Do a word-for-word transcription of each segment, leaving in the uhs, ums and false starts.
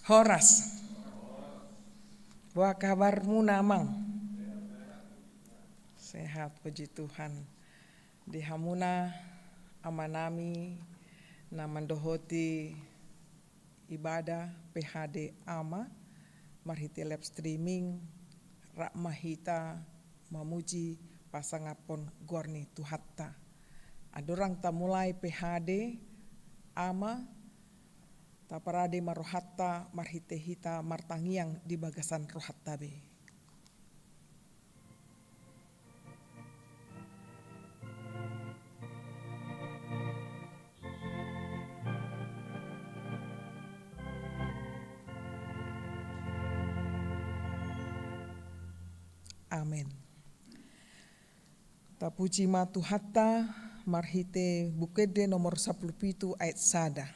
Horas. Boha kabarmuna, amang? Sehat, puji Tuhan. Di hamuna amanami na mandohoti ibadah P H D Ama marhite live streaming, rap ma hita mamuji pasangaphon goar ni Tuhanta. Andorang tamulai P H D Ama, taparade ma rohanta marhite hita martangiang di bagasan rohanta be. Amen. Tapuji ma Tuhanta marhite Buku Ende nomor sampulu pitu ayat sada.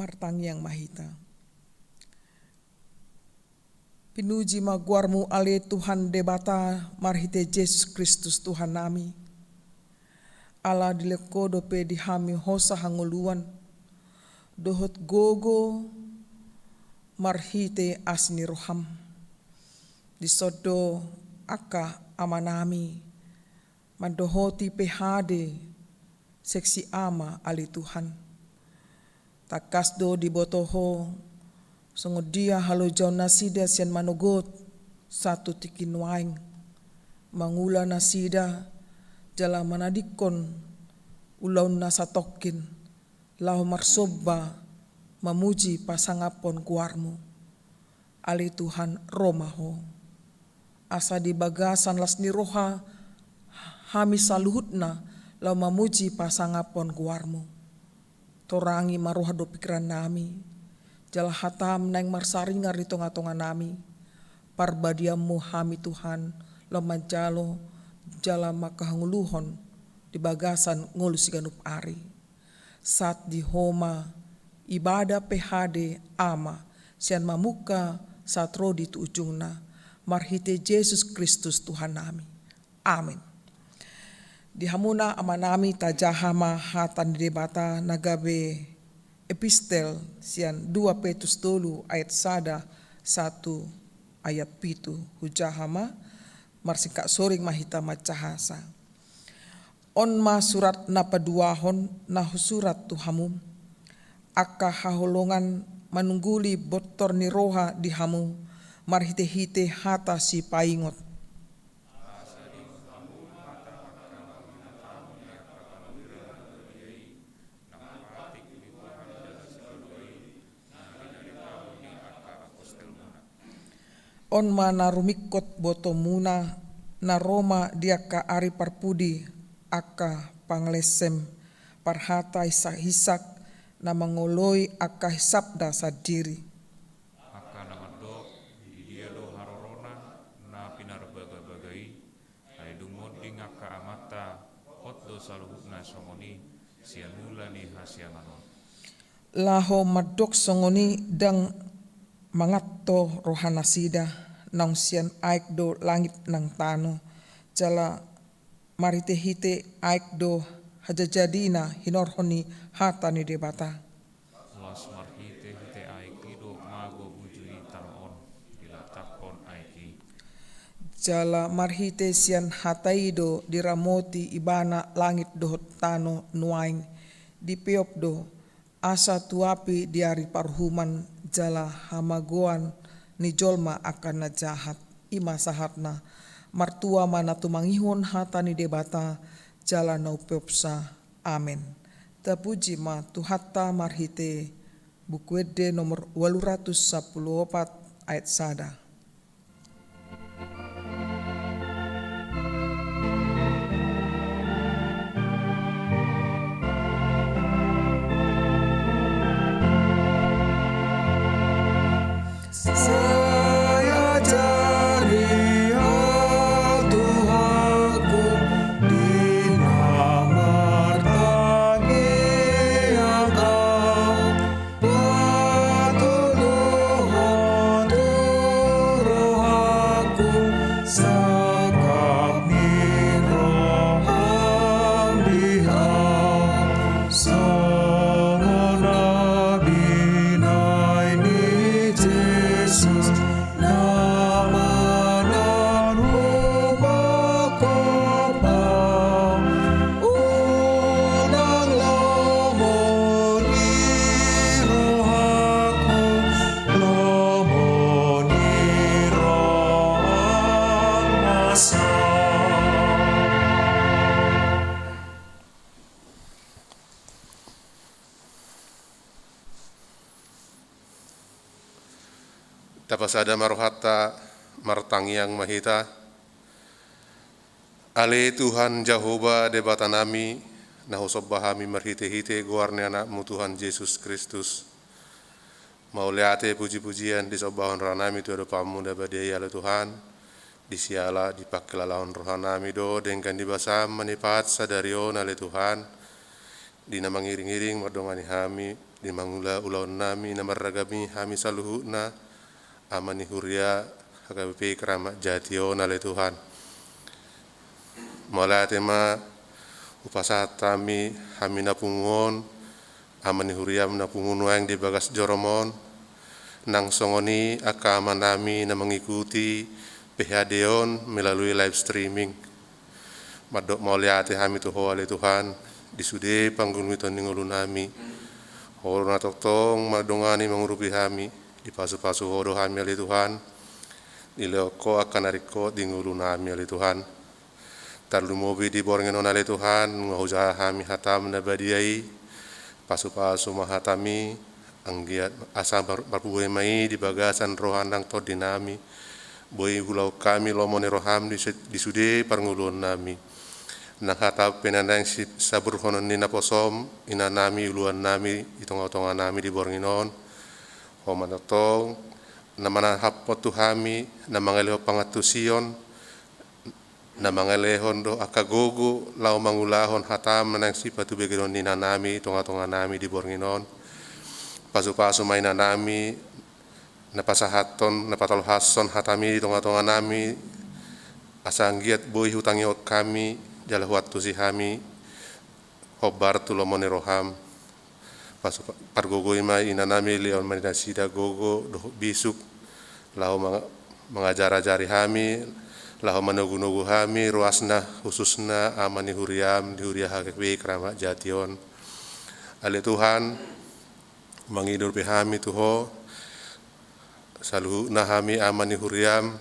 Martangiang ma hita. Pinuji ma goarmu ale Tuhan Debata marhite Jesus Kristus Tuhannami. Ala dilehon Ho dope di hami hosa hangoluan dohot gogo marhite asi ni roham. Dison do angka amanami mandohoti P H D seksi ama ale Tuhan. Tangkas do diboto Ho songon dia halojaon nasida sian manogot sahat tu tingki nuaeng, mangula nasida jala manadingkon ulaon na satongkin laho marsomba mamuji pasangaphon goarmu. Ale Tuhan, ro ma Ho. Asa di bagasan las ni roha hami saluhutna laho mamuji pasangaphon goarmu. Torangi ma roha dohot pingkirannami, jala hatam naeng marsaringar di tongatonganami. Parbadianmu hami Tuhan laho manjalo jala mangkahangoluhon di bagasan ngolu siganup ari. Sahat di Ho ma ibadah P H D ama sian mamungka sahat ro di tu ujungna, marhite Jesus Kristus Tuhannami. Amen. Di hamuna amanami, tajaha ma hata ni Debata na gabe epistel sian dua Petrus tolu ayat sada sahat tu ayat pitu. Hujaha ma, marsingkat soring ma hita mansahasa. On ma surat na paduahon na husurat tu hamu, angka haholongan manungguli bontor ni roha di hamu marhitehite hata sipaingot. On ma na rumingkot botomuna, na ro ma di angka ari parpudi angka panglesem, parhata hisakhisak, na mangoloi angka hisapna sandiri. Angka na mandok, didia do harorona na pinarbagabaga i? Ai dung monding angka amanta, hot do saluhutna songon i sian mula ni hasiangan on. Laho mandok songon i ndang manganto rohanasida, naung sian aek do langit nang tano, jala marhitehite aek do hajajadina hinorhon ni hata ni Debata. Laos marhitehite aek i do mago uju i tano on. Jala marhite sian hata i do diramoti ibana langit dohot tano nuaeng, dipeop do, asa tuapi di ari paruhuman jala hamagoan ni jolma angka na jahat. I ma sahatna. Martua ma na tumangihon hata ni Debata, jala na umpeopsa. Amen. Tapuji ma Tuhanta marhite Buku Ende nomor ualu ratus sampulu opat ayat sada. Sai ajari au Tuhanku di na martangiang au, patoluhon tu rohangku sangkap ni roham di au. Songon na binahen ni Jesus na manang rumah kota, unang lomo ni rohangku, lomo ni roham ma sa. Tapasada ma rohanta, martangiang ma hita. Ale Tuhan Jahowa Debatanami, na husomba hami marhitehite goar ni Anakmu Tuhan Jesus Kristus. Mauliate pujipujian disombahon rohanami tu adopanMu na badia i ale Tuhan. Di siala dipangkilalahon rohanami do denggan ni basaM manipat sadari on ale Tuhan. Di na mangiringiring mandongani hami, di mangula ulaonnami na marragam i hami saluhutna, Ama ni Huria, H K B P Keramat Jati on ale Tuhan. Mauliate ma hupasahat hami, hami na pungu on, Ama ni HuriaM na pungu nuaeng di bagas joroM on, nang songon i angka amanami na mangikuti P H D on melalui live streaming. Mandok mauliate hami tu Ho ale Tuhan, di sude panggulmiton ni ngolunami. Ho do na tongtong mandongani mangurupi hami, dipasupasu Ho do hami ale Tuhan, dilehon Ho angka na ringkot di ngolunami ale Tuhan. Tarlumobi di borngin on ale Tuhan, nunga hujaha hami hataM na badia i, pasupasu ma hataMi, anggiat asa mar-, marbue ma i di bagasan roha nang tondinami, boi huulahon hami lomo ni rohaM di se-, di sude parngoluonnami. Nang hataM pe na naeng si-, saburhonon ni naposoM, inanami, uluannami, di tongatonganami di borngin on. Ho ma tongtong, na manahaphon tu hami, na mangalehon pangantusion, na mangalehon do angka gogo laho mangulahon hataM na naeng sipatubegenon ni inanami tongatonganami di borngin on. Pasupasu ma inanami na pasahathon, na patolhashon hataMi di tongatonganami, asa anggiat boi hutangihon hami, jala huantusi hami, hombar tu lomo ni rohaM. Pasu-, pargogoi ma inanami, lehon ma di nasida gogo dohot bisuk, laho manga-, mangajarajari hami, laho manogunogu hami, ruasna, khususna, ama ni huriaM, di huria H K B Keramat Jati on. Ale Tuhan, mangido pe hami tu Ho, saluhutna hami ama ni huriaM,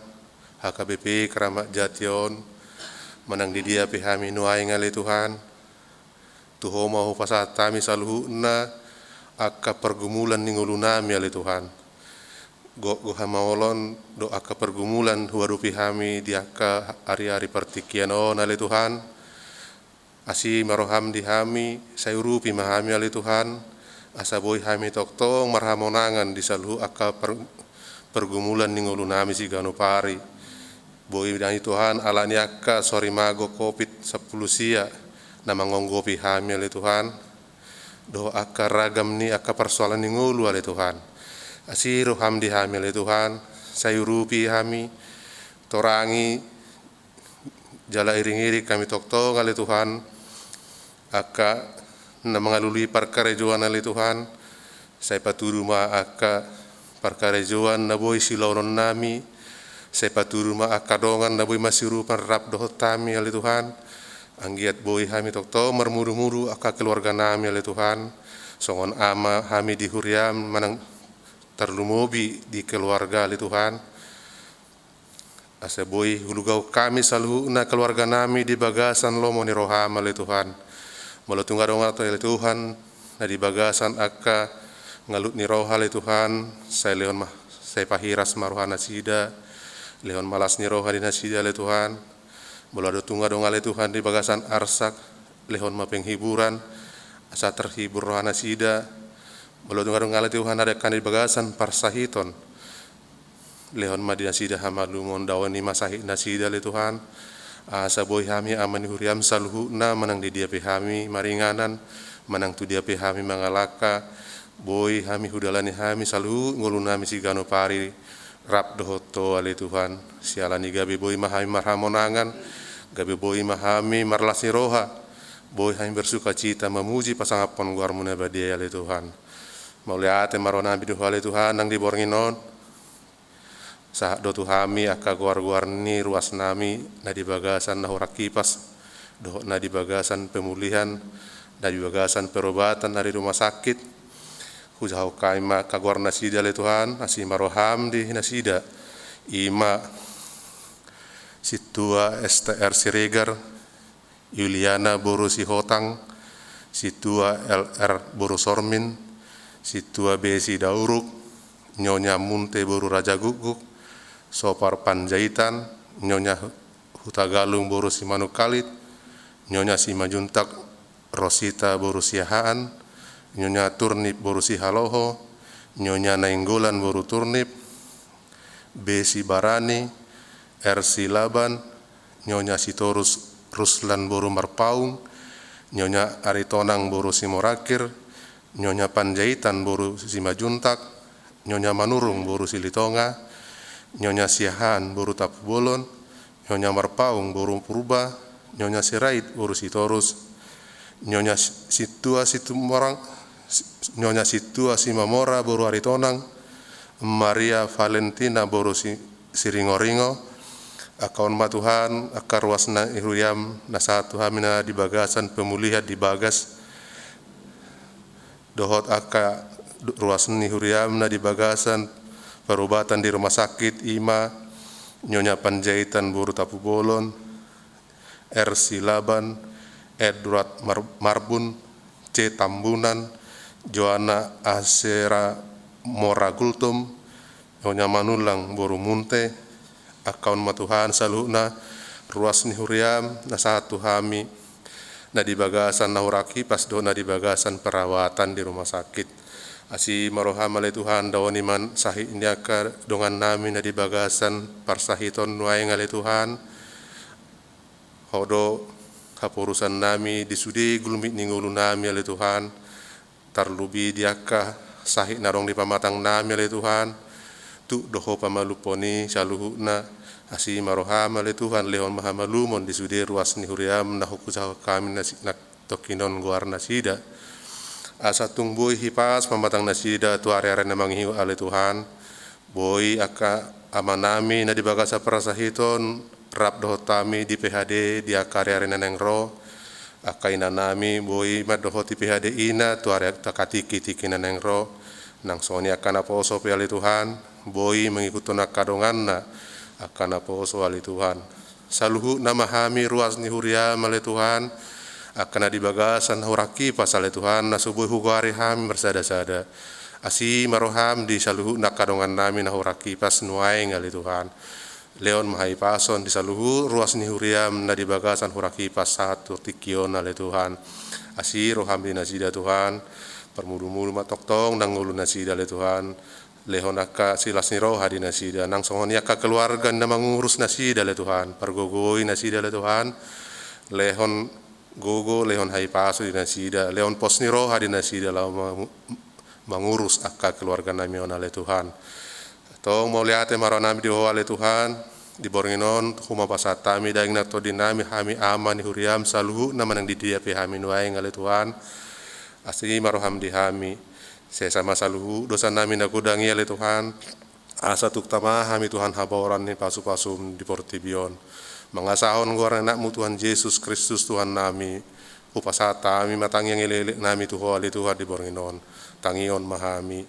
H K B P Keramat Jati on, manang di dia pe hami nuaeng ale Tuhan, tu Ho ma hupasahat hami saluhutna angka pergumulan ni ngolunami ale Tuhan. Gok-, gok hamaolon dohot angka pergumulan huadopi hami di angka ari-ari partingkian on ale Tuhan. Asi ma rohaM di hami, sai urupi ma hami ale Tuhan, asa boi hami tongtong marhamonangan di saluhut angka per-, pergumulan ni ngolunami siganup ari. Boi nai Tuhan, ala ni angka sorimago Covid sampulu sia na mangonggopi hami ale Tuhan, dohot angka ragam ni angka parsoalan ni ngolu ale Tuhan. Asi rohaM di hami ale Tuhan, sai urupi hami, torangi, jala iringiring hami tongtong ale Tuhan, angka na mangalului parkarejoan ale Tuhan, sai patudu ma angka parkarejoan na boi siulaononnami, Sai patudu ma angka dongan na boi masiurupan rap dohot hami ale Tuhan. Anggiat boi hami tongtong marmudu-mudu angka keluarga nami ale Tuhan. Songon ama hami di huriam manang tarlumobi di keluarga ale Tuhan. Asa boi hulugahon hami saluhutna keluarga nami di bagasan lomo ni roham ale Tuhan. Molo tung adong ale Tuhan na di bagasan angka ngalut ni roha ale Tuhan, sai lehon ma, sai pahiras ma roha nasida, lehon ma las ni roha di nasida ale Tuhan. Molo adong tung adong ale Tuhan di bagasan arsak, lehon ma penghiburan, asa terhibur roha nasida. Molo tung adong ale Tuhan adong angka na di bagasan parsahiton, lehon ma di nasida hamalumon, daoni ma sahit nasida ale Tuhan. Asa boi hami ama ni huriam saluhutna manang di dia pe hami maringanan, manang tu dia pe hami mangalangka, boi hami hudalani hami saluhut ngolu nami siganup ari rap dohot Ho ale Tuhan. Siala ni gabe boi ma hami marhamonangan, gabe boi ma hami marlas ni roha, boi hami bersukacita mamuji pasangaphon goarmu na badia ale Tuhan. Mauliate ma roha nami di Ho ale Tuhan nang di borngin on. Sahat do tu hami angka goar-goar ni ruas nami na di bagasan na hurang hipas dohot na di bagasan pemulihan, na di bagasan perobatan na di rumah sakit. Hujahahon hami ma angka goar nasida ale Tuhan, asi ma roham di nasida. I ma Sintua S T R Siregar, Yuliana boru Sihotang, Sintua L R boru Sormin, Sintua B Sidauruk, Nyonya Munte boru Rajagukguk, Sopar Panjaitan, Nyonya Hutagalung boru Simanungkalit, Nyonya Simanjuntak Rosita boru Siahaan, Nyonya Turnip boru Sihaloho, Nyonya Nainggolan boru Turnip, B Sibarani, R Silaban, Nyonya Sitorus Ruslan boru Marpaung, Nyonya Aritonang boru Simorangkir, Nyonya Panjaitan boru Simajuntak, Nyonya Manurung boru Silitonga, Nyonya Siahaan boru Tampubolon, Nyonya Marpaung boru Purba, Nyonya Sirait boru Sitorus, Nyonya Si-, Sintua Situmorang, Si-, Nyonya Sintua Simamora boru Aritonang, Maria Valentina boru Si-, Siringoringo. Angka on ma Tuhan angka ruas ni huriam na sahat tu hami na di bagasan pemulihan di bagas, dohot angka ruas ni huriam na di bagasan perobatan di rumah sakit, i ma Nyonya Panjaitan boru Tampubolon, R Silaban, Edward Mar-, Marbun, C Tambunan, Joanna Asera Mora Gultom, Nyonya Manullang boru Munte. Angka on ma Tuhan saluhutna ruas ni huriam na sahat tu hami na di bagasan na hurang hipas dohot na di bagasan perawatan di rumah sakit. Asi ma roham ale Tuhan, daoni ma sahit ni angka dongan nami na di bagasan parsahiton nuaeng ale Tuhan. Ho do haporusan nami di sude gulmit ni ngolu nami ale Tuhan. Tarlumobi di angka sahit na adong di pamatang nami ale Tuhan. Tuk do Ho pamalumhon i saluhutna. Asi ma roham ale Tuhan, lehon ma hamalumon di sude ruas ni huriam na huhusahahon hami na si-, na tongkin on goar nasida. Asa tung boi hipas pamatang nasida tu ari-ari na mangihut ale Tuhan. Boi angka ama nami na di bagasan parsahiton rap dohot hami di P H D di angka ari-ari na naeng ro. Angka ina nami boi mandohoti P H D ina tu ari, tu angka tingki-tingki na naeng ro. Nang songon i angka naposo pe ale Tuhan, boi mangihuthon angka donganna angka naposo ale Tuhan. Saluhutna ma hami ruas ni huriam ale Tuhan, angka na di bagasan na hurang hipas ale Tuhan, na so boi hugoari hami marsada-sada. Asi ma roham di saluhutna angka dongan nami na hurang hipas nuaeng ale Tuhan. Lehon ma hahipason di saluhut ruas ni huriam na di bagasan hurang hipas sahat tu tingki on ale Tuhan. Asi roham di nasida Tuhan. Parmudu-mudu ma tongtong nang ngolu nasida ale Tuhan. Lehon angka silas ni roha di nasida, nang songon i angka keluarga na mangurus nasida ale Tuhan, pargogoi nasida ale Tuhan. Lehon gogo, lehon hahipason di nasida, lehon pos ni roha di nasida laho ma-, mangurus angka keluarga nami on ale Tuhan. Tong mauliate ma roha nami di Ho ale Tuhan. Di borngin on Ho ma pasahat hami daging nang tondi nami, hami ama ni huriam saluhutna manang di dia pe hami nuaeng ale Tuhan. Asi ma roham di hami. Sesa ma saluhut dosa nami na godang i ale Tuhan. Asa tuk tama hami Tuhan haboran ni pasu-pasum di portibi on. Mangasahon goar ni Anakmu Tuhan Jesus Kristus Tuhannami, hupasahat hami ma tangiang elek-eleknami tu Ho ale Tuhan di borngin on. Tangihon ma hami.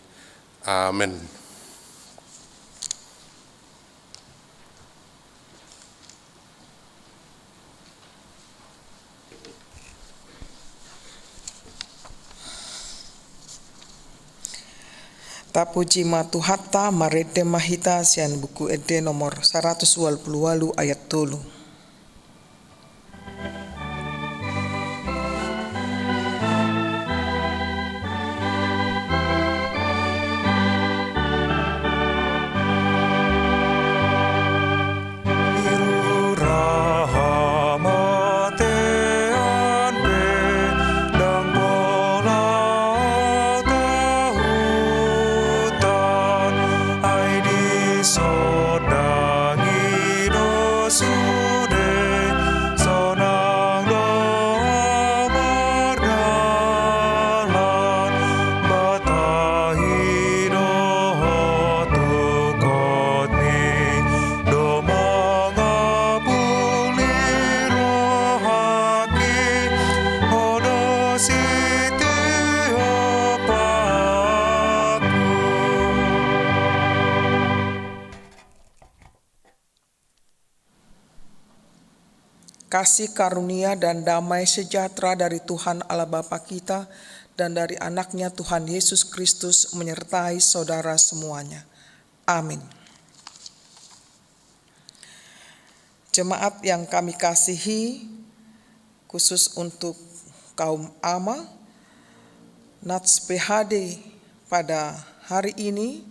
Amen. Tapuji ma Tuhanta, marende ma hita sian Buku Ende nomor saratus ualu pulu ualu ayat tolu. Kasih karunia dan damai sejahtera dari Tuhan Allah Bapa kita dan dari Anaknya Tuhan Yesus Kristus menyertai saudara semuanya. Amin. Jemaat yang kami kasihi, khusus untuk kaum ama, Nats P H D pada hari ini,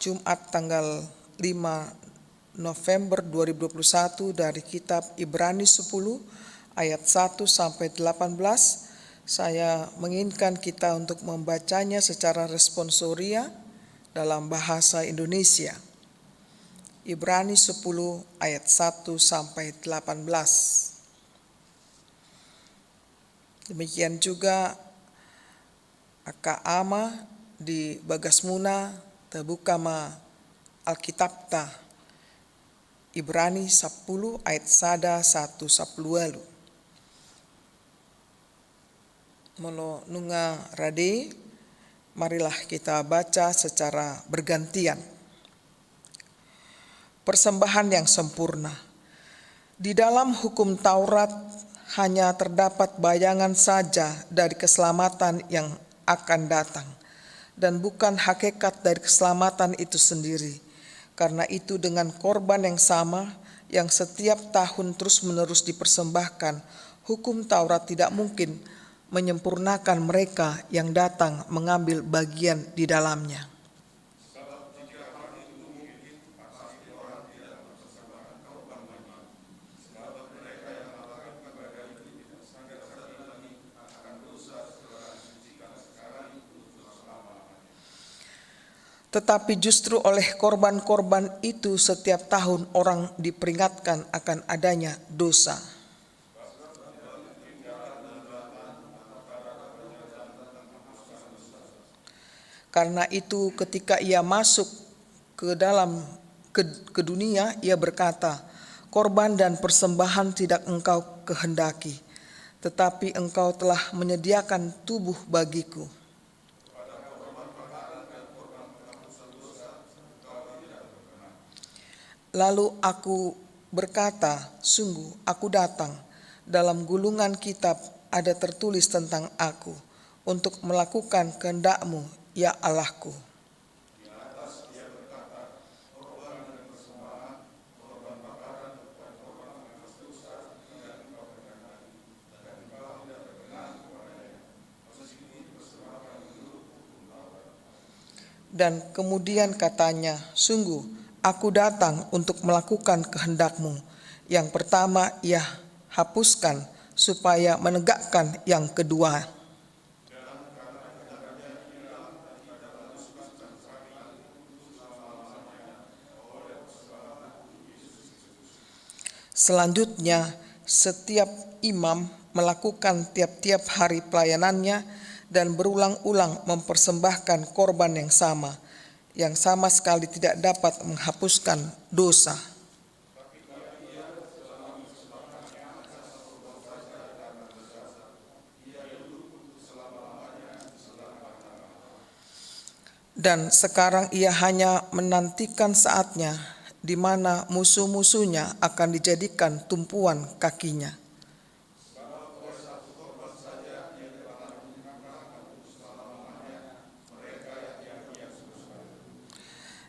Jumat tanggal lima November dua ribu dua puluh satu, dari kitab Ibrani sepuluh ayat satu sampai delapan belas. Saya menginginkan kita untuk membacanya secara responsoria dalam bahasa Indonesia. Ibrani sepuluh ayat satu sampai delapan belas. Demikian juga angka ama di bagasmuna, tabuka ma Alkitabta, Ibrani sampulu ayat sada sahat tu sampulu ualu. Molo nunga rade, marilah kita baca secara bergantian. Persembahan yang sempurna. Di dalam hukum Taurat hanya terdapat bayangan saja dari keselamatan yang akan datang, dan bukan hakikat dari keselamatan itu sendiri. Karena itu, dengan korban yang sama yang setiap tahun terus-menerus dipersembahkan, hukum Taurat tidak mungkin menyempurnakan mereka yang datang mengambil bagian di dalamnya. Tetapi justru oleh korban-korban itu setiap tahun orang diperingatkan akan adanya dosa. Karena itu, ketika Ia masuk ke dalam, ke, ke dunia, Ia berkata, "Korban dan persembahan tidak Engkau kehendaki, tetapi Engkau telah menyediakan tubuh bagiku." Lalu aku berkata, "Sungguh, aku datang. Dalam gulungan kitab ada tertulis tentang aku, untuk melakukan kehendak-Mu, ya Allah-Ku." Dan kemudian katanya, "Sungguh, aku datang untuk melakukan kehendak-Mu." Yang pertama Ia hapuskan, supaya menegakkan yang kedua. Selanjutnya, setiap imam melakukan tiap-tiap hari pelayanannya dan berulang-ulang mempersembahkan korban yang sama. yang sama sekali tidak dapat menghapuskan dosa. Dan sekarang ia hanya menantikan saatnya di mana musuh-musuhnya akan dijadikan tumpuan kakinya.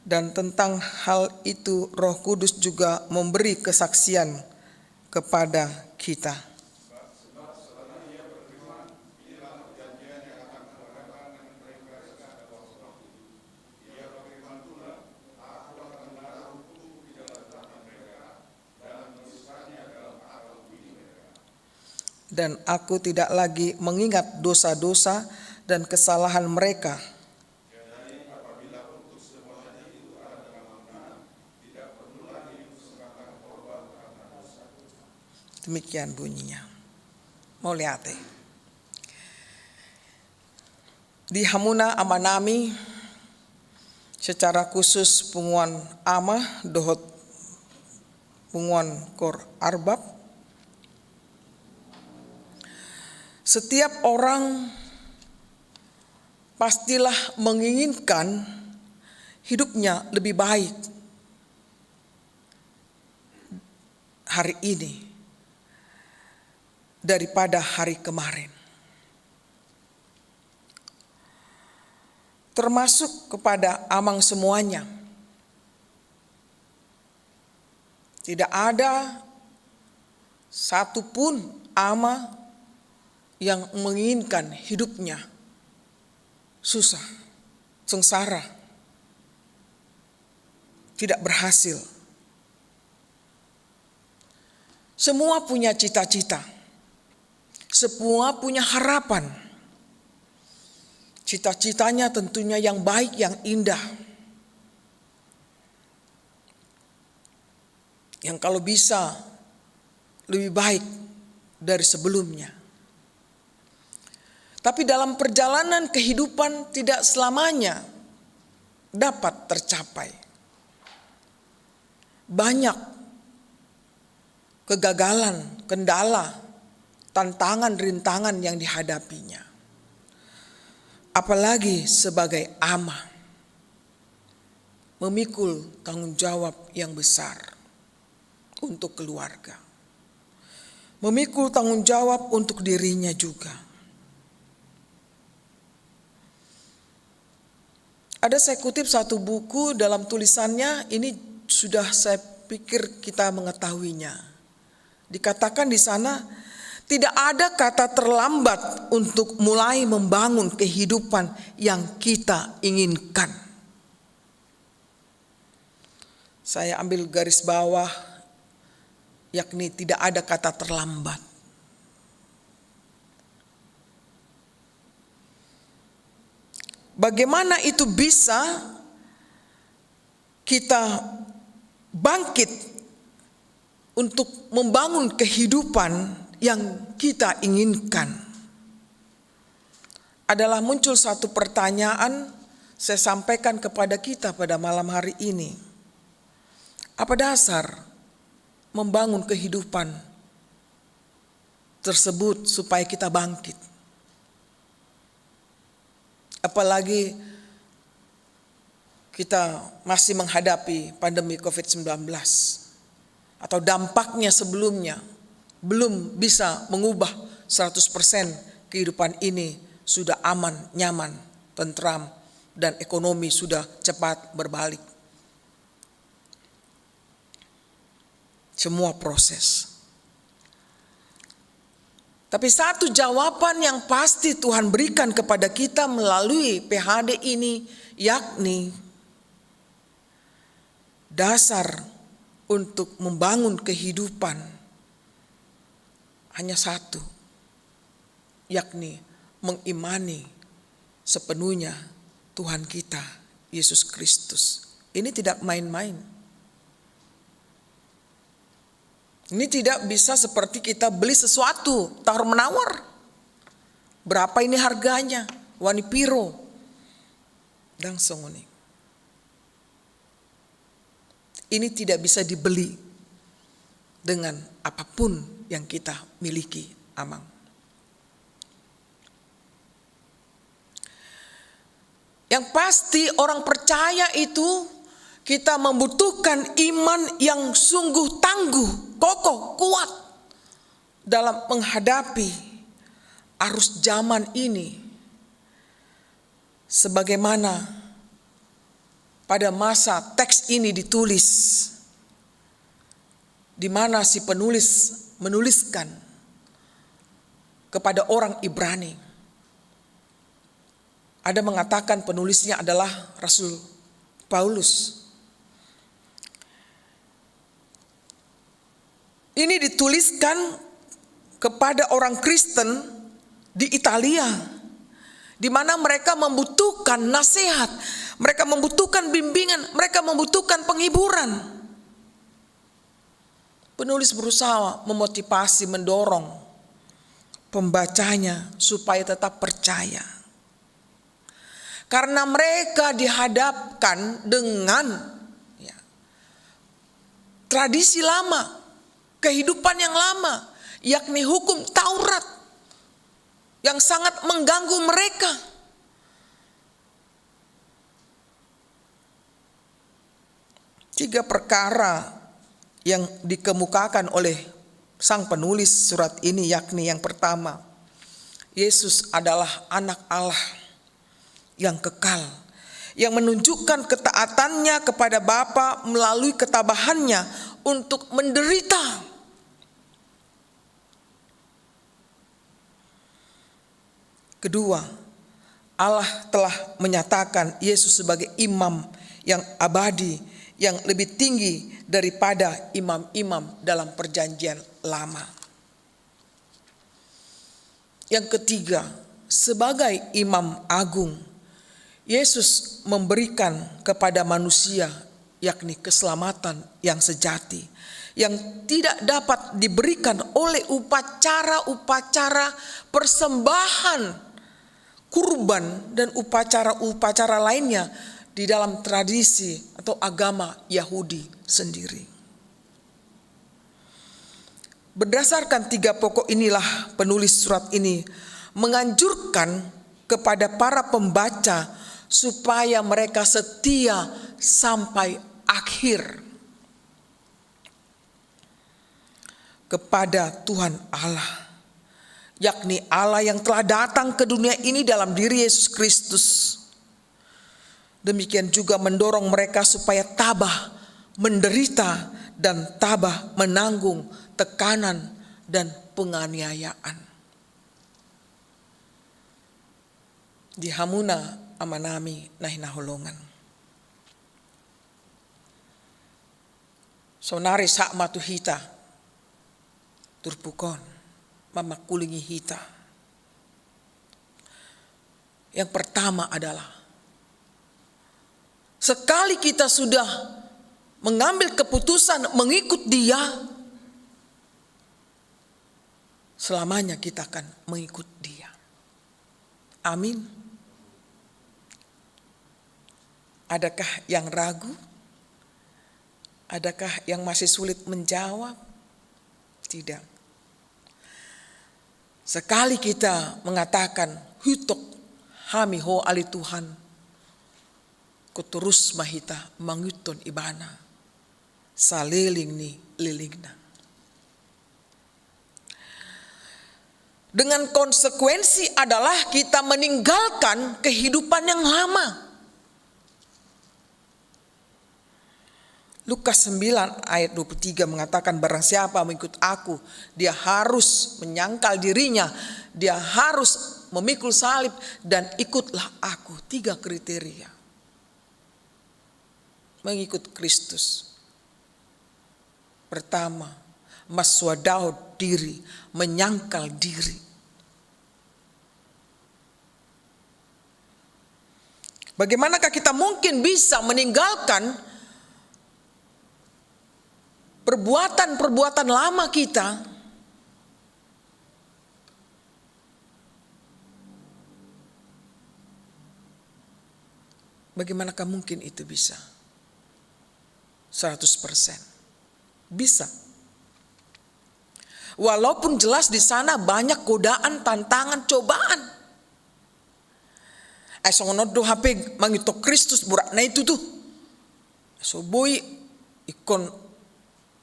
Dan tentang hal itu, Roh Kudus juga memberi kesaksian kepada kita. Dan aku tidak lagi mengingat dosa-dosa dan kesalahan mereka. Demikian bunyinya. Mauliate. Di hamuna amanami, secara khusus punguan ama dohot punguan koor Arbab. Setiap orang pastilah menginginkan hidupnya lebih baik hari ini daripada hari kemarin. Termasuk kepada amang semuanya. Tidak ada satu pun ama yang menginginkan hidupnya susah, sengsara, tidak berhasil. Semua punya cita-cita, semua punya harapan. Cita-citanya tentunya yang baik, yang indah, yang kalau bisa lebih baik dari sebelumnya. Tapi dalam perjalanan kehidupan tidak selamanya dapat tercapai. Banyak kegagalan, kendala, tantangan, rintangan yang dihadapinya. Apalagi sebagai ama, memikul tanggung jawab yang besar untuk keluarga. Memikul tanggung jawab untuk dirinya juga. Ada saya kutip satu buku, dalam tulisannya ini sudah saya pikir kita mengetahuinya. Dikatakan di sana, tidak ada kata terlambat untuk mulai membangun kehidupan yang kita inginkan. Saya ambil garis bawah, yakni tidak ada kata terlambat. Bagaimana itu bisa kita bangkit untuk membangun kehidupan yang kita inginkan? Adalah muncul satu pertanyaan saya sampaikan kepada kita pada malam hari ini. Apa dasar membangun kehidupan tersebut supaya kita bangkit? Apalagi kita masih menghadapi pandemi covid sembilan belas, atau dampaknya sebelumnya belum bisa mengubah seratus persen kehidupan ini sudah aman, nyaman, tentram, dan ekonomi sudah cepat berbalik. Semua proses. Tapi satu jawaban yang pasti Tuhan berikan kepada kita melalui P H D ini, yakni dasar untuk membangun kehidupan hanya satu, yakni mengimani sepenuhnya Tuhan kita, Yesus Kristus. Ini tidak main-main. Ini tidak bisa seperti kita beli sesuatu, tawar-menawar. Berapa ini harganya? Wani piro? Ndang songon i. Ini tidak bisa dibeli dengan apapun yang kita miliki, Amang. Yang pasti, orang percaya itu kita membutuhkan iman yang sungguh tangguh, kokoh, kuat dalam menghadapi arus zaman ini. Sebagaimana pada masa teks ini ditulis, di mana si penulis menuliskan kepada orang Ibrani. Ada mengatakan penulisnya adalah Rasul Paulus. Ini dituliskan kepada orang Kristen di Italia, di mana mereka membutuhkan nasihat, mereka membutuhkan bimbingan, mereka membutuhkan penghiburan. Penulis berusaha memotivasi, mendorong pembacanya supaya tetap percaya. Karena mereka dihadapkan dengan, ya, tradisi lama, kehidupan yang lama, yakni hukum Taurat yang sangat mengganggu mereka. Tiga perkara yang dikemukakan oleh sang penulis surat ini, yakni yang pertama, Yesus adalah Anak Allah yang kekal, yang menunjukkan ketaatannya kepada Bapa melalui ketabahannya untuk menderita. Kedua, Allah telah menyatakan Yesus sebagai imam yang abadi, yang lebih tinggi daripada imam-imam dalam Perjanjian Lama. Yang ketiga, sebagai Imam Agung, Yesus memberikan kepada manusia, yakni keselamatan yang sejati, yang tidak dapat diberikan oleh upacara-upacara persembahan kurban dan upacara-upacara lainnya di dalam tradisi atau agama Yahudi sendiri. Berdasarkan tiga pokok inilah, penulis surat ini menganjurkan kepada para pembaca supaya mereka setia sampai akhir kepada Tuhan Allah, yakni Allah yang telah datang ke dunia ini dalam diri Yesus Kristus. Demikian juga mendorong mereka supaya tabah menderita dan tabah menanggung tekanan dan penganiayaan. Di hamuna amanami na hinaholongan. Saonari sahat ma tu hita turpuk on, mamangkulingi hita. Yang pertama adalah, sekali kita sudah mengambil keputusan mengikut Dia, selamanya kita akan mengikut Dia. Amin. Adakah yang ragu? Adakah yang masih sulit menjawab? Tidak. Sekali kita mengatakan, "Huhut hami Ho ale Tuhan," ingkon torus ma hita mangihuthon Ibana saleleng ni lelengna. Dengan konsekuensi adalah kita meninggalkan kehidupan yang lama. Lukas sembilan ayat dua puluh tiga mengatakan, "Barang siapa mengikut Aku, dia harus menyangkal dirinya, dia harus memikul salib dan ikutlah Aku." Tiga kriteria mengikut Kristus. Pertama, mansuadahon diri, menyangkal diri. Bagaimanakah kita mungkin bisa meninggalkan perbuatan-perbuatan lama kita? Bagaimanakah mungkin itu bisa? seratus persen. Bisa. Walaupun jelas di sana banyak godaan, tantangan, cobaan. Ai songon on do hape mangihuthon Kristus boratna i tutu. So boi ingkon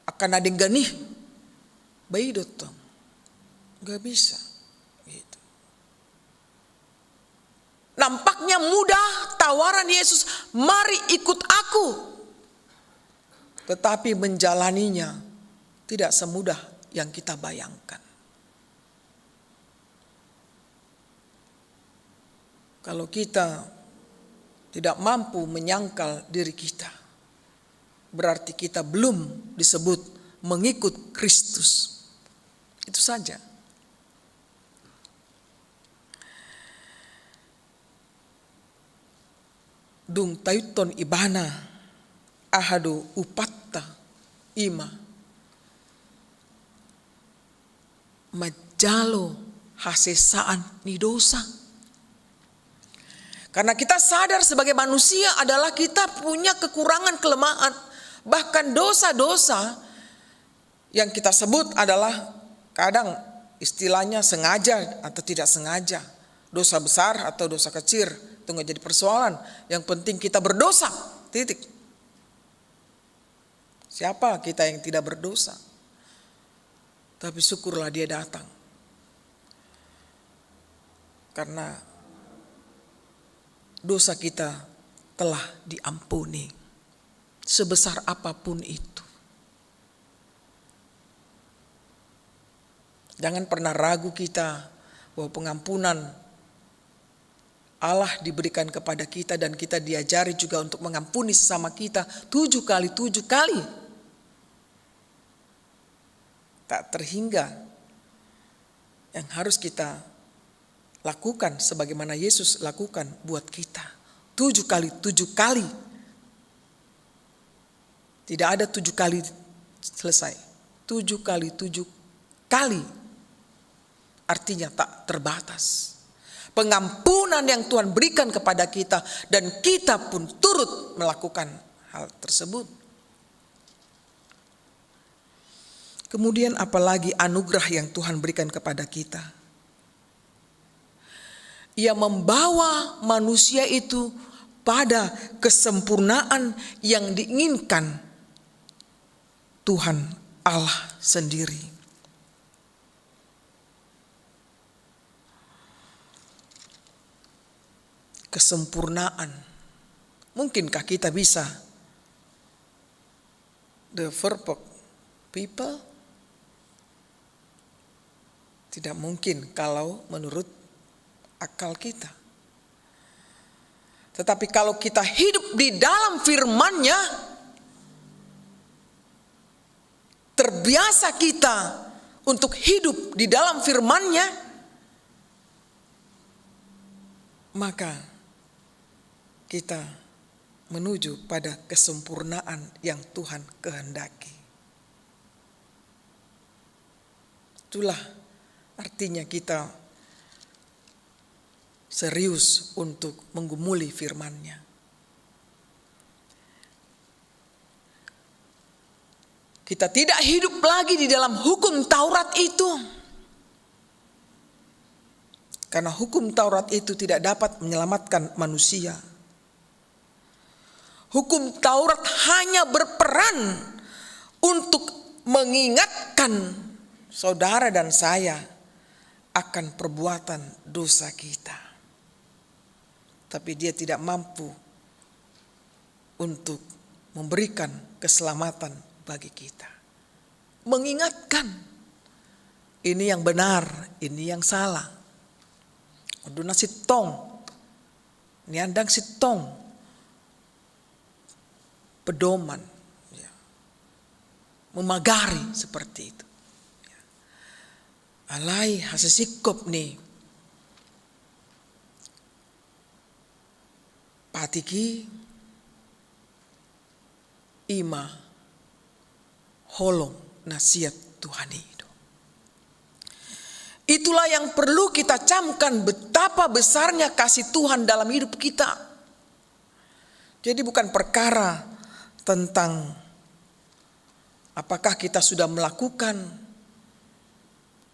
angka na denggan i. Ba i do tong. Nggak bisa. Gitu. Nampaknya mudah tawaran Yesus, "Mari ikut Aku." Tetapi menjalaninya tidak semudah yang kita bayangkan. Kalau kita tidak mampu menyangkal diri kita, berarti kita belum disebut mengikut Kristus. Itu saja. Dung taihuthon Ibana, aha do upatta? Ima manjalo hasesaan ni dosa. Karena kita sadar sebagai manusia adalah kita punya kekurangan, kelemahan, bahkan dosa-dosa yang kita sebut adalah kadang istilahnya sengaja atau tidak sengaja, dosa besar atau dosa kecil, itu nggak jadi persoalan. Yang penting kita berdosa, titik. Siapa kita yang tidak berdosa? Tapi syukurlah Dia datang. Karena dosa kita telah diampuni, sebesar apapun itu. Jangan pernah ragu kita bahwa pengampunan Allah diberikan kepada kita dan kita diajari juga untuk mengampuni sesama kita tujuh kali tujuh kali. Tak terhingga yang harus kita lakukan sebagaimana Yesus lakukan buat kita. Tujuh kali tujuh kali. Tidak ada tujuh kali selesai. Tujuh kali tujuh kali. Artinya tak terbatas. Pengampunan yang Tuhan berikan kepada kita dan kita pun turut melakukan hal tersebut. Kemudian apalagi anugerah yang Tuhan berikan kepada kita? Ia membawa manusia itu pada kesempurnaan yang diinginkan Tuhan Allah sendiri. Kesempurnaan. Mungkinkah kita bisa the perfect people? Tidak mungkin kalau menurut akal kita. Tetapi kalau kita hidup di dalam firman-Nya, terbiasa kita untuk hidup di dalam firman-Nya, maka kita menuju pada kesempurnaan yang Tuhan kehendaki. Itulah artinya kita serius untuk menggumuli firman-Nya. Kita tidak hidup lagi di dalam hukum Taurat itu. Karena hukum Taurat itu tidak dapat menyelamatkan manusia. Hukum Taurat hanya berperan untuk mengingatkan saudara dan saya akan perbuatan dosa kita. Tapi dia tidak mampu untuk memberikan keselamatan bagi kita. Mengingatkan, ini yang benar, ini yang salah. Unduk na sintong, nian ndang sintong. Pedoman, ya. Memagari seperti itu. Ya. Alai hasisingkop ni patik i ima holong na sian Tuhan i do. Itulah yang perlu kita camkan, betapa besarnya kasih Tuhan dalam hidup kita. Jadi bukan perkara tentang Apakah kita sudah melakukan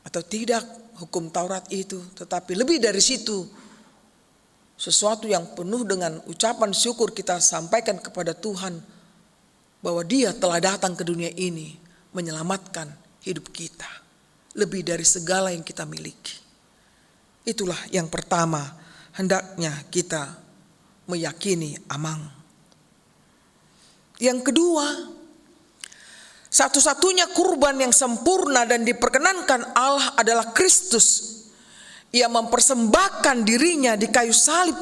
atau tidak hukum Taurat itu? Tetapi lebih dari situ, sesuatu yang penuh dengan ucapan syukur kita sampaikan kepada Tuhan, bahwa Dia telah datang ke dunia ini menyelamatkan hidup kita lebih dari segala yang kita miliki. Itulah yang pertama, hendaknya kita meyakini, Amang. Yang kedua, satu-satunya kurban yang sempurna dan diperkenankan Allah adalah Kristus. Ia mempersembahkan dirinya di kayu salib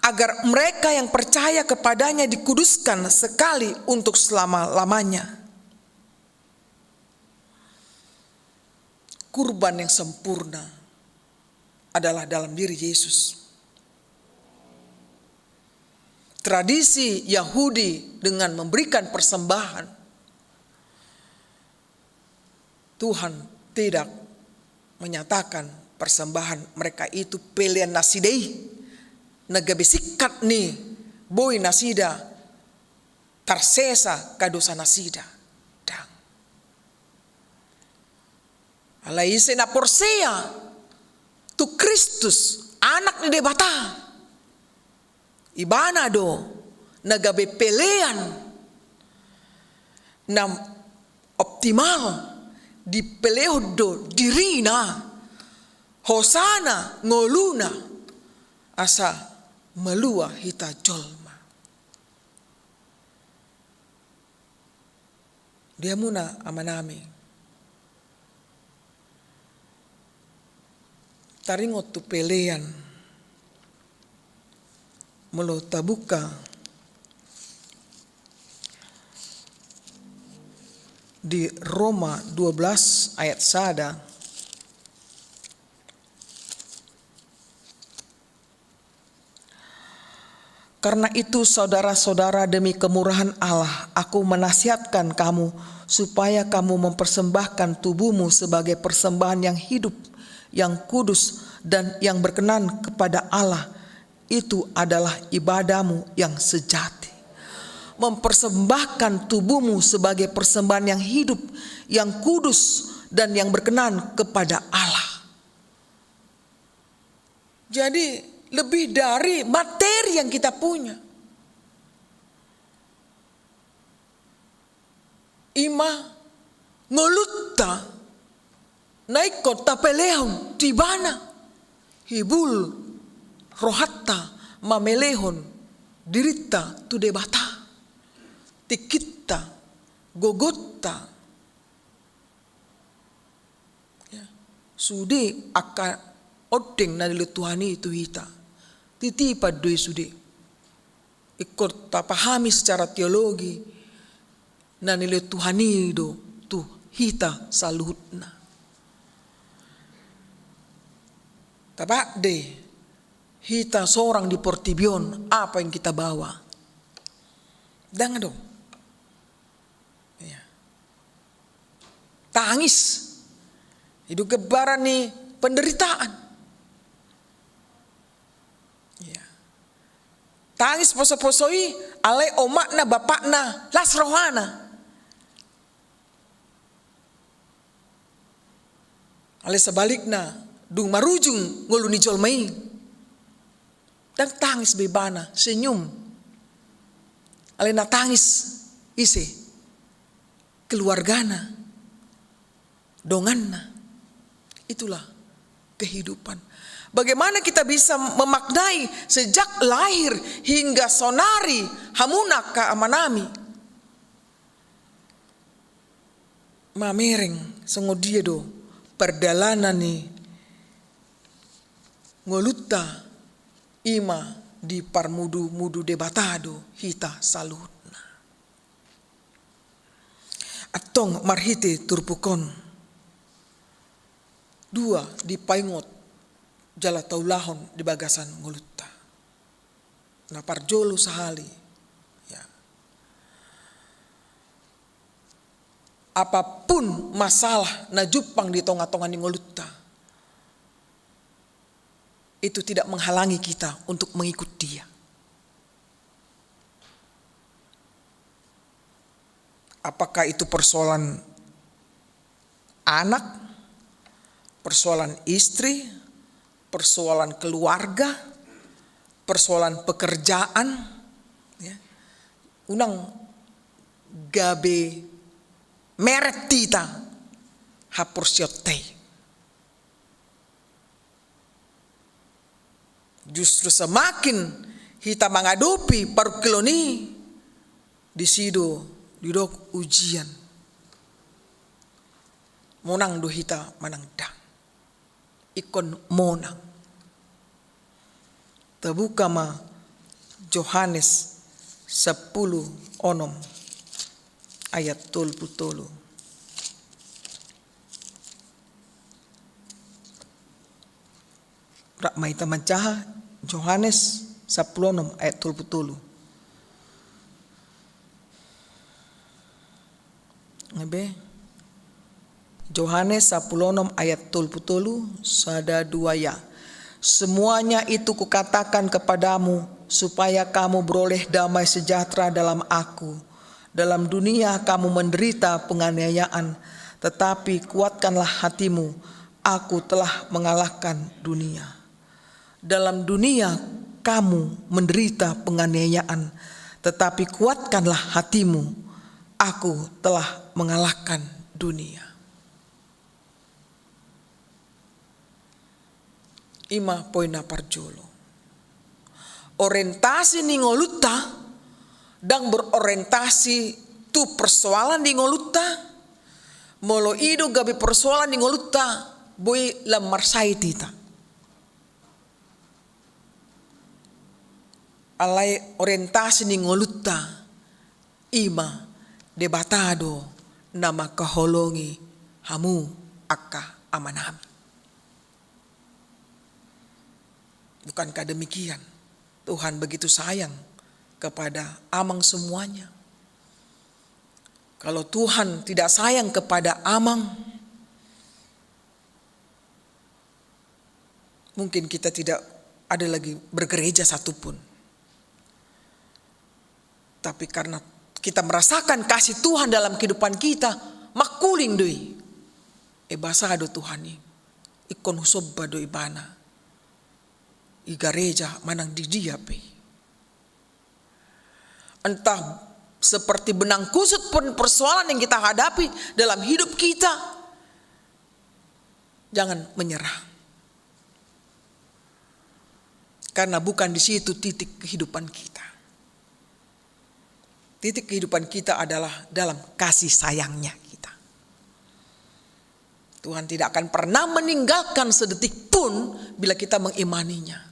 agar mereka yang percaya kepadanya dikuduskan sekali untuk selama-lamanya. Kurban yang sempurna adalah dalam diri Yesus. Tradisi Yahudi dengan memberikan persembahan, Tuhan tidak menyatakan persembahan mereka itu pelean nasida i, na gabe singkat ni boi nasida tarsesa ka dosa nasida. Ndang. Alai ise na porsea tu Kristus, Anak ni Debata, ibana do na gabe pelean na optimal, dipelehon do dirina, hosana, ngoluna, asa malua hita jolma. Di hamuna amanami, taringot tu pelean, molo tabuka di Roma dua belas ayat sada. Karena itu, saudara-saudara, demi kemurahan Allah, aku menasihatkan kamu supaya kamu mempersembahkan tubuhmu sebagai persembahan yang hidup, yang kudus, dan yang berkenan kepada Allah. Itu adalah ibadahmu yang sejati. Mempersembahkan tubuhmu sebagai persembahan yang hidup, yang kudus, dan yang berkenan kepada Allah. Jadi, lebih dari materi yang kita punya, ima ngolunta na ingkon tapelehon tu Ibana, hibul rohanta mamelehon dirinta tu Debata, tingkinta, gogonta. Ya. Sude angka ondeng na nilehon Tuhan i tu hita. Titipan do i sude. Ingkon tapahami secara teologi, na nilehon Tuhan i do tu hita saluhutna. Tabaen do hita sorang di portibi on, apa yang kita bawa? Ndang adong. Iya. Tangis. I do gambaran ni penderitaan. Iya. Tangis poso-poso i, alai omakna, bapakna las rohana. Alai sebalikna, dung marujung ngolu ni jolma i, ndang tangis be ibana, senyum. Alai na tangis ise? Keluargana, donganna. Itulah kehidupan. Bagaimana kita bisa memaknai sejak lahir hingga saonari, hamuna angka amanami? Mamereng songon dia do pardalanan ni ngolunta, ima diparmudu-mudu Debata do hita saluhutna. Antong marhite turpuk on, dua dipaingot jala taulahon di bagasan ngolunta. Na parjolo sahali, ya. Apapun masalah na jumpang di tonga-tonga ni ngolunta, itu tidak menghalangi kita untuk mengikut Dia. Apakah itu persoalan anak, persoalan istri, persoalan keluarga, persoalan pekerjaan, ya. Unang gabe meret hita haporseaonta i. Justru semakin hita mangadopi parungkilon i, disi do didok ujian. Monang do hita manang ndang. Ingkon monang. Tabuka ma Johannes sampulu onom ayat tolu pulu tolu. Rap ma hita manjaha Johannes sampulu onom ayat tolu pulu tolu. Ebe. Johannes sampulu onom ayat tolu pulu tolu, sada dua ya. Semuanya itu kukatakan kepadamu, supaya kamu beroleh damai sejahtera dalam Aku. Dalam dunia kamu menderita penganiayaan, tetapi kuatkanlah hatimu, Aku telah mengalahkan dunia. Dalam dunia kamu menderita penganiayaan, tetapi kuatkanlah hatimu, Aku telah mengalahkan dunia. I ma poin na parjolo. Orientasi ni ngolunta ndang berorientasi tu persoalan di ngolunta. Molo i do gabe persoalan di ngolunta, boi lam marsahit hita. Alai orientasi ni ngolunta i ma Debata do na mangkaholongi hamu angka amanami. Bukankah demikian? Tuhan begitu sayang kepada amang semuanya. Kalau Tuhan tidak sayang kepada amang, mungkin kita tidak ada lagi bergereja satupun. Tapi karena kita merasakan kasih Tuhan dalam kehidupan kita, mangkuling do i. Eba sada do Tuhan i, ingkon husomba do Ibana. I gareja manang di dia pe. Entah seperti benang kusut pun persoalan yang kita hadapi dalam hidup kita, jangan menyerah. Karena bukan di situ titik kehidupan kita. Titik kehidupan kita adalah dalam kasih sayangnya kita. Tuhan tidak akan pernah meninggalkan sedetik pun bila kita mengimaninya.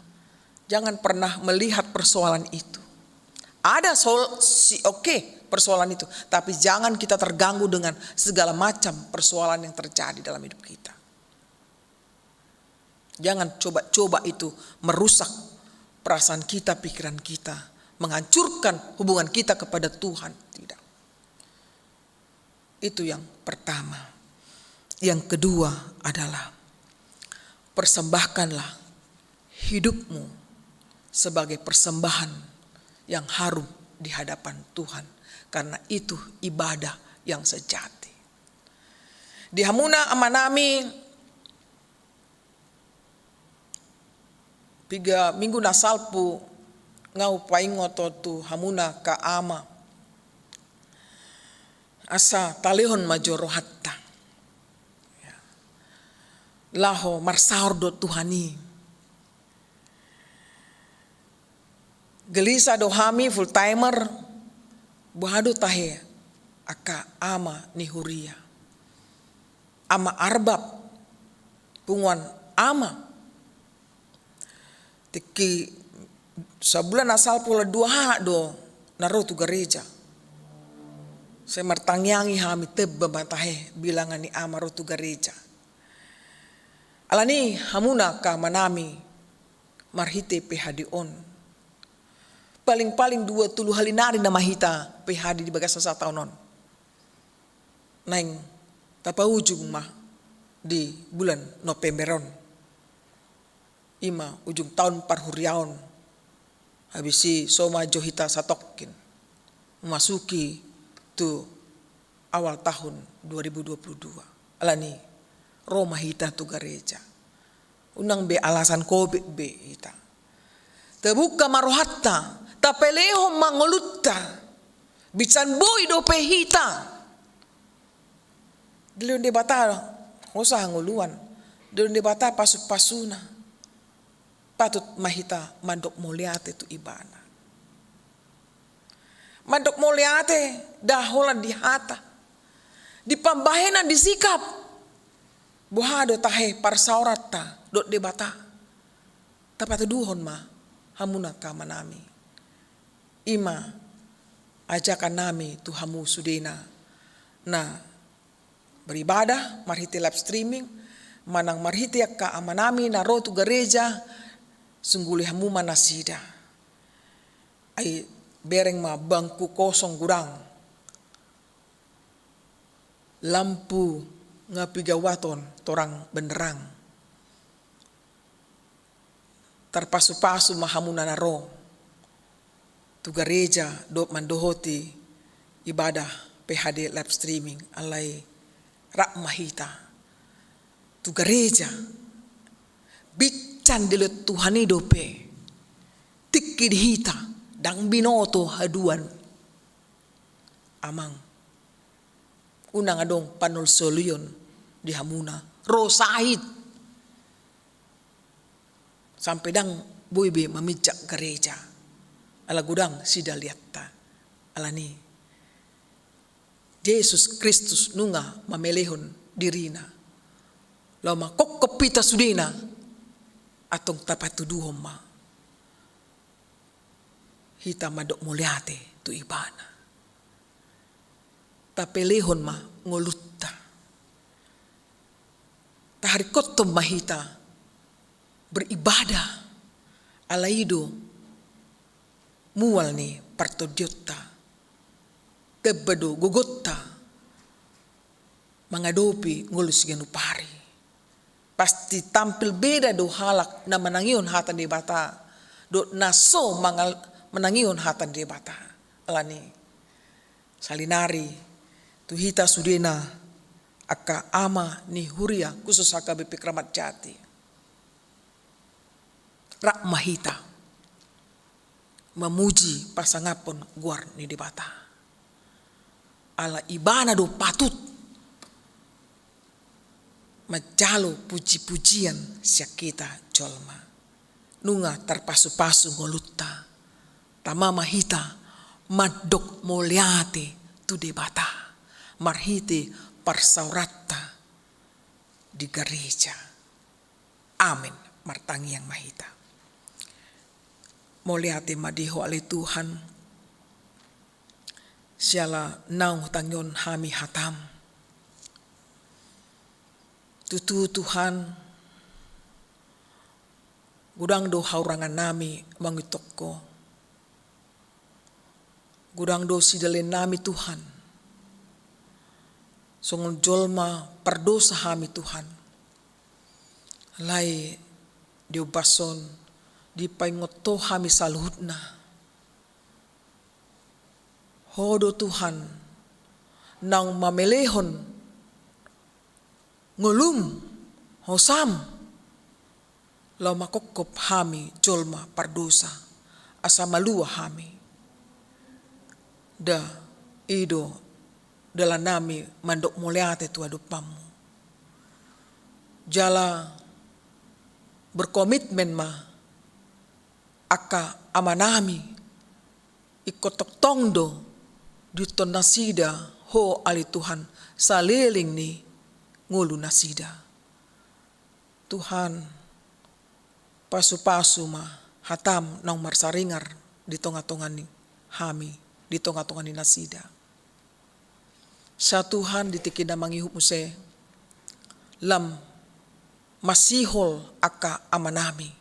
Jangan pernah melihat persoalan itu. Ada sol-, si-, oke, persoalan itu, tapi jangan kita terganggu dengan segala macam persoalan yang terjadi dalam hidup kita. Jangan coba-coba itu merusak perasaan kita, pikiran kita, menghancurkan hubungan kita kepada Tuhan. Tidak. Itu yang pertama. Yang kedua adalah persembahkanlah hidupmu sebagai persembahan yang harum di hadapan Tuhan, karena itu ibadah yang sejati. Di hamuna amanami, piga minggu na salpu nga hupaingot tu hamuna angka ama, asa talehon ma jo rohanta. Ya. Laho marsaor do Tuhan i. Gelisah do hami full timer, boha do tahe angka ama ni huria. Ama Arbab, punguan ama. Tingki sabulan asal pola dua halak do na ro tu gareja. Sai martangiangi hami, teba ma tahe bilangan ni ama ro tu gareja. Alani i hamuna angka amanami, marhite P H D on, paling-paling dua tolu hali nari nama hita P H D di bagasan sataon on. Naeng tapaujung ma di bulan November on. I ma ujung taon parhuriaon. Habis i so ma jo hita satongkin memasuki tu awal tahun dua ribu dua puluh dua. Alani, ro ma hita tu gareja. Unang be alasan covid be hita. Tabuka ma rohanta, tapelehon ma ngolunta. Binsan boi dope hita. Dilehon Debata hosa hangoluan. Dilehon Debata pasu-pasuna. Patut ma hita mandok mauliate tu Ibana. Mandok mauliate, nda holan di hata, di pambahenan, di sikap. Boha do tahe parsaoranta dohot Debata? Tapatuduhon ma hamu angka amanami. I ma ajakan nami tu hamu sudena na beribadah marhite live streaming, manang marhite angka amanami na ro tu gareja, sungguli hamu ma nasida. Ai bereng ma bangku kosong, godang lampu, nga pigawat on torang benderang. Tarpasu-pasu ma hamu na ro tu gareja dohot mandohoti ibadah P H D live streaming. Alai rap ma hita tu gareja. Binsan dilehon Tuhan i dope tingki di hita, ndang binoto haduan. Amang, unang adong panolsolion di hamuna, ro sahit sampe ndang boi be maminjak gareja. Ala godang sidalianta. Alani, Jesus Kristus nunga mamelehon dirina laho mangkophop hita sudena. Antong tapatuduhon ma hita mandok mauliate tu Ibana. Tapelehon ma ngolunta. Taharingkothon ma hita beribadah. Alai i do mual ni partondionta. Tamba do gogonta mangadopi ngolu siganup ari. Pasti tampil beda do halak na manangihon hata ni Debata dohot na so mangal-, manangihon hata ni Debata. Alani, salinari tu hita sudena angka ama ni huria, khusus H K B P Kramat Jati. Rap ma hita mamuji pasangaphon goar ni Debata. Ala Ibana do patut manjalo puji-pujian sian hita jolma. Nunga tarpasu-pasu ngolunta. Tama ma hita mandok mauliate tu Debata marhite parsaoranta di gareja. Amen. Martangiang ma hita. Mauliate ma di Ho ale Tuhan, siala naung hutangihon hami hatam. Tutu Tuhan, godang do haurangan nami mangihuthon Ho. Godang do sidalian nami Tuhan. Songon jolma pardosa hami Tuhan. Alai di ombas on dipaingot Ho hami saluhutna. Ho do Tuhan naung mamelehon ngolum, hosam, laho mangkophop hami jolma pardosa, asa malua hami. Nda, i do dalan nami mandok mauliate tu adopanmu. Jala berkomitmen ma angka amanami, ingkon tongtong do diihuthon nasida Ho ale Tuhan saleleng ni ngolu nasida. Tuhan, pasu-pasu ma hatam naung marsaringar di tonga-tonga ni hami, di tonga-tonga ni nasida. Sa Tuhan, di tingki na mangihut muse, lam masihol angka amanami.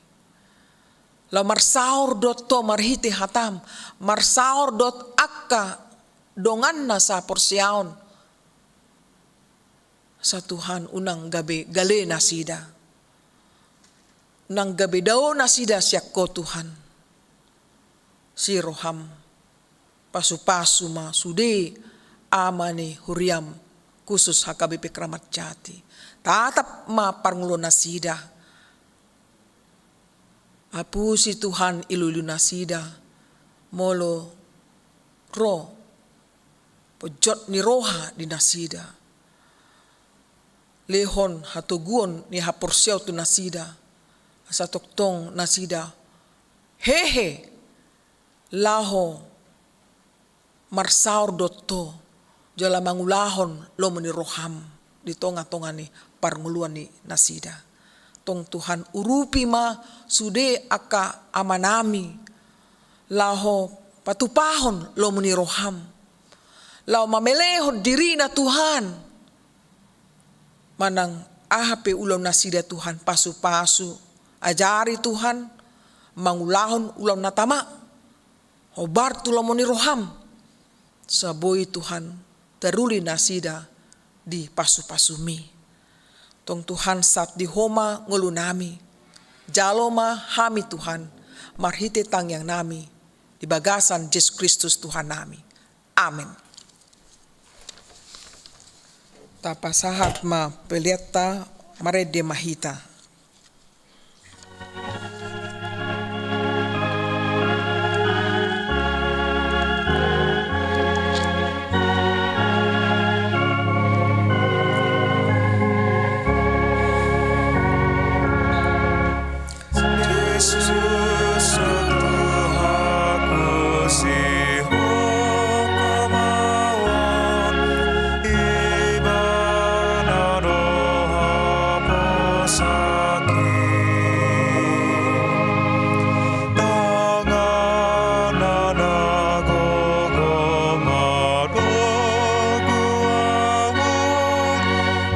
Laho marsaor dohot Ho marhite hatam, marsaor dohot angka donganna saporseaon. Sa Tuhan, unang gabe gale nasida. Unang gabe dao nasida sian Ho Tuhan. Si roham, pasu-pasu ma sude ama ni huriam, khusus H K B P Kramat Jati. Tatap ma parngoluon nasida. Apusi Tuhan iluilu nasida, molo ro ponjot ni roha di nasida. Lehon hatoguon ni haporseaon tu nasida, asa tongtong nasida hehe laho marsaor dohot Ho, jala mangulahon lomo ni roham di tonga-tonga ni parngoluon ni nasida. Tong Tuhan, urupi ma sude angka amanami, laho patupahon lomo ni roham, laho mamelehon dirina Tuhan, manang aha pe ulaon nasida Tuhan, pasu-pasu, ajari Tuhan, mangulahon ulaon na tama, hombar tu lomo ni roham, asa boi Tuhan taruli nasida di pasu-pasumi. Tong Tuhan, sahat di Ho ma ngolunami, jalo ma hami Tuhan, marhite tangiangnami, di bagasan Jesus Kristus Tuhannami. Amen. Tapasahat ma peleanta, marende ma hita. Jesus, Tuhanku, si Ho hamaolon, ibana do haposan. Tanganna na gogo mandogu ahu on,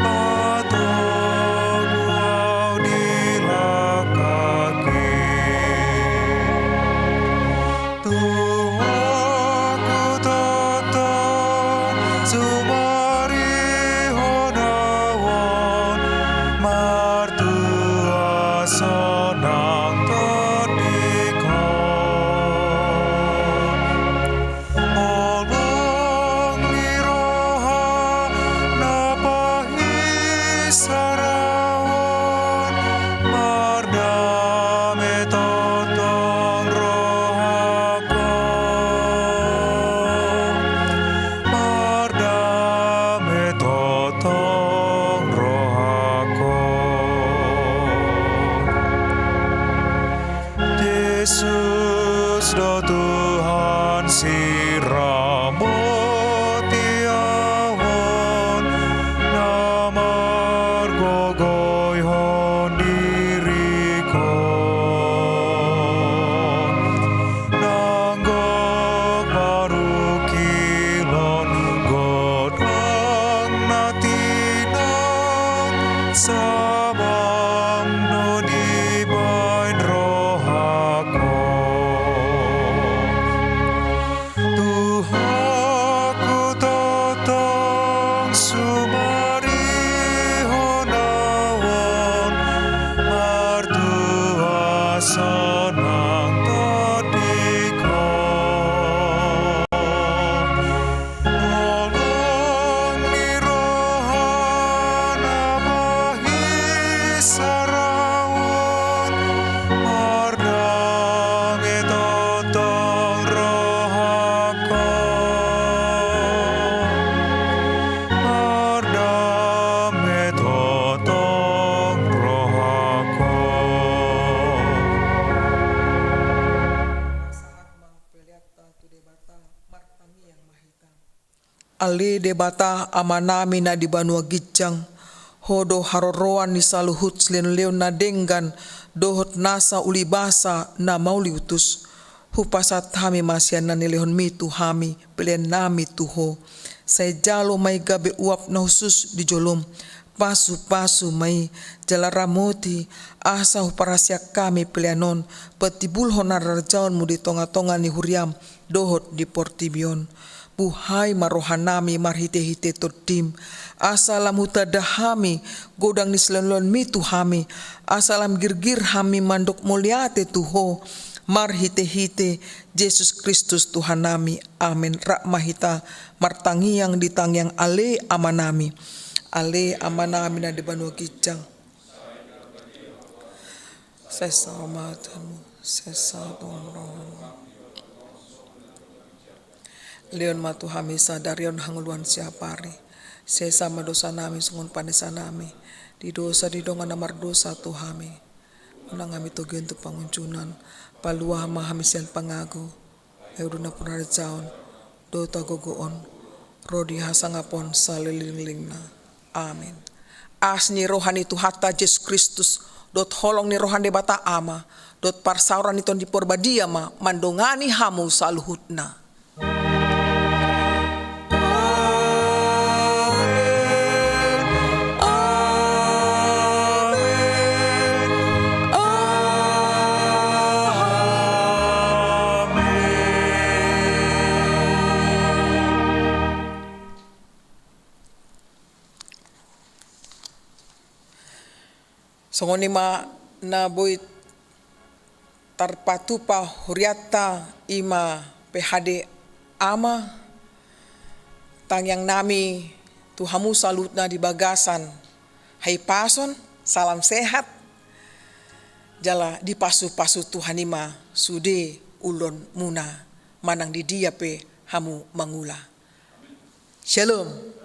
patogu ahu di langkangki. Tuhanku, tongtong sumarihon ahu on, martua sonang tondikkon. Holong ni roha na pahinsaraon, mardame tongtong rohangku. Mardame tongtong rohangku. Jesus do Tuhan, siramoti ahu on, na margogoihon dirikon. Nungnung marungkilon godang na tinopa, sabam do dibaen rohangku. Tuhanku, tongtong sumarihon ahu on, martua sonang tondikkon. Holong ni roha na pahinsaraon, mardame tongtong rohangku. Mardame tongtong rohangku. Pasahat ma peleanta tu Debata, martangiang ma hita. Ale Debata Amanami na di banua ginjang, Ho do haroroan ni saluhut silehonlehon na denggan dohot nasa ulibasa na mauliutus. Hupasahat hami ma sian na nilehonmi tu hami peleannami tu Ho. Sai jalo ma i gabe uap na hushus di jolom. Pasupasu ma i, jala ramoti, asa huparhaseang hami pelean on patimbulhon harajaonmu di tongatonga ni huriam dohot di portibi on. Buhai ma rohanami marhitehite Tondim, asa lam hutanda hami godang ni silehonlehonmi tu hami, asa lam girgir hami mandok mauliate tu Ho, Marhite-hite Jesus Kristus Tuhannami. Amen. Rap ma hita martangiang di tangiang Ale Amanami. Ale Amanami na di banua ginjang. Sai saut ma goarMu, sai saut ma rohaMu. Lehon ma tu hami sadari on hangoluan siapari. Sesa ma dosanami songon panesanami di dosa ni dongan na mardosa tu hami. Unang hami togihon tu pangunjunan. Palua ma hami sian pangago. Ai udu na panarajaon dohot hagogoon ro di hasangapon salelenglelengna. Amen. Asi ni roha ni Tuhanta Jesus Kristus dohot holong ni roha ni Debata Ama dohot parsaoran ni Tondi Porbadia ma mandongani hamu saluhutna. Songon i ma na boi tarpatupa hurianta, i ma P H D Ama. Tangiangnami tu hamu saluhutna di bagasan hahipason, salam sehat, jala dipasupasu Tuhan i ma sude ulaonmuna manang di dia pe hamu mangula. Shalom.